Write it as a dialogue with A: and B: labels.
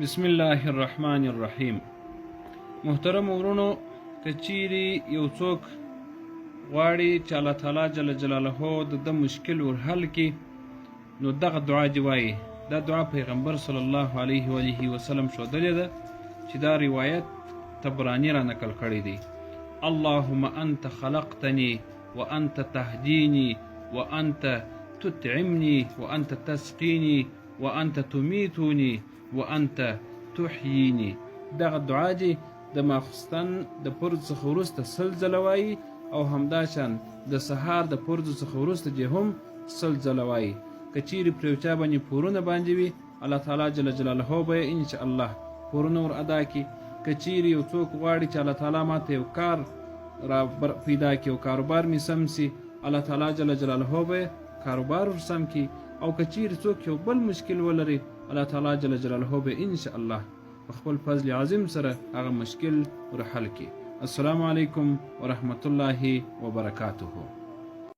A: بسم الله الرحمن الرحیم. محترم ورونو، که چیرې یو څوک غواړي چې الله تعالی جل جلاله د ده مشکل ور حل کړي، نو دغه دعا دې وایي. دا دعا پیغمبر صلی الله علیه و آله وسلم ښودلې ده چې دا روایت طبراني را نقل کړی دی. اللهم انت خلقتني وانت تهديني وانت تطعمني وانت تسقيني وانت تميتني وانت تحييني. دغه دعا دې د ماخستن د فرض څخه وروسته 100 ځله وایي او همداشان د سهار د فرض څخه وروسته دې هم 100 ځله وایي. که چیرې پر یو چا باندې پورونه باندې وي، الله تعالی جل جلاله به یې ان شاء الله پورونه ور ادا کړي. که چیرې یو څوک غواړي چې الله تعالی ماته یو کار را پیدا کړي او کاروبار مې سم سي، الله تعالی جل جلاله به یې کاروبار ور سم کړي. او که چیرې څوک یو بل مشکل ولري، الله تعالی جل جلاله به ان شاء الله په خپل فضل عظیم سره هغه مشکل ور حل کړي. السلام علیکم ورحمت الله وبرکاته.